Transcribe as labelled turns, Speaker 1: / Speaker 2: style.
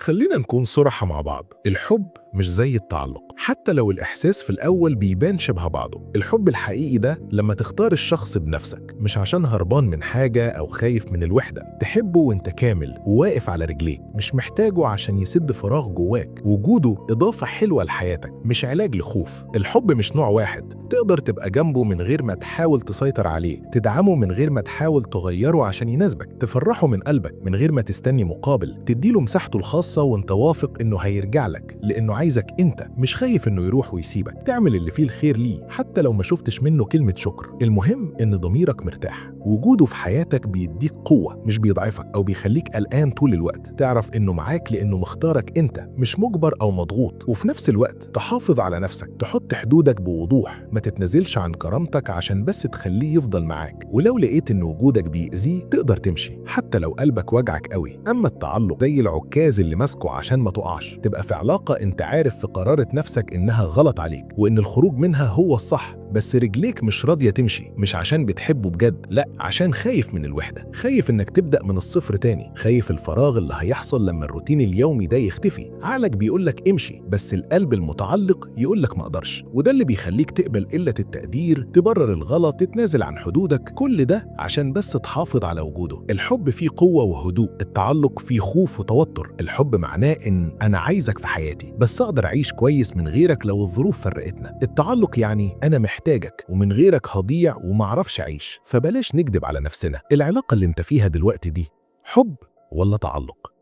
Speaker 1: خلينا نكون صراحة مع بعض، الحب مش زي التعلق، حتى لو الإحساس في الأول بيبان شبه بعضه. الحب الحقيقي ده لما تختار الشخص بنفسك، مش عشان هربان من حاجة أو خايف من الوحدة. تحبه وانت كامل وواقف على رجليك، مش محتاجه عشان يسد فراغ جواك. وجوده إضافة حلوة لحياتك، مش علاج لخوف. الحب مش نوع واحد، تقدر تبقى جنبه من غير ما تحاول تسيطر عليه، تدعمه من غير ما تحاول تغيره عشان يناسبك، تفرحه من قلبك من غير ما تستني مقابل، تديله مساحته الخاصة وانت واثق انه هيرجع لك لانه عايزك انت، مش خايف انه يروح ويسيبك. تعمل اللي فيه الخير ليه حتى لو ما شفتش منه كلمة شكر، المهم ان ضميرك مرتاح. وجوده في حياتك بيديك قوة، مش بيضعفك او بيخليك قلقان طول الوقت. تعرف انه معاك لانه مختارك انت، مش مجبر او مضغوط. وفي نفس الوقت تحافظ على نفسك، تحط حدودك بوضوح، ما تتنازلش عن كرامتك عشان بس تخليه يفضل معاك. ولو لقيت ان وجودك بيأذيه تقدر تمشي حتى لو قلبك وجعك قوي. اما التعلق زي العكاز اللي ماسكه عشان ما تقعش، تبقى في علاقة انت عارف في قرارة نفسك انها غلط عليك وان الخروج منها هو الصح، بس رجليك مش راضية تمشي، مش عشان بتحبه بجد، لا، عشان خايف من الوحدة، خايف انك تبدأ من الصفر تاني، خايف الفراغ اللي هيحصل لما الروتين اليومي ده يختفي. عقلك بيقولك امشي، بس القلب المتعلق يقولك ما اقدرش. وده اللي بيخليك تقبل قلة التقدير، تبرر الغلط، تتنازل عن حدودك، كل ده عشان بس تحافظ على وجوده. الحب فيه قوة وهدوء، التعلق فيه خوف وتوتر. الحب معناه ان انا عايزك في حياتي، بس اقدر اعيش كويس من غيرك لو الظروف فرقتنا. التعلق يعني انا محتاجك ومن غيرك هضيع ومعرفش اعيش. فبلاش نكذب على نفسنا، العلاقة اللي انت فيها دلوقتي دي حب ولا تعلق؟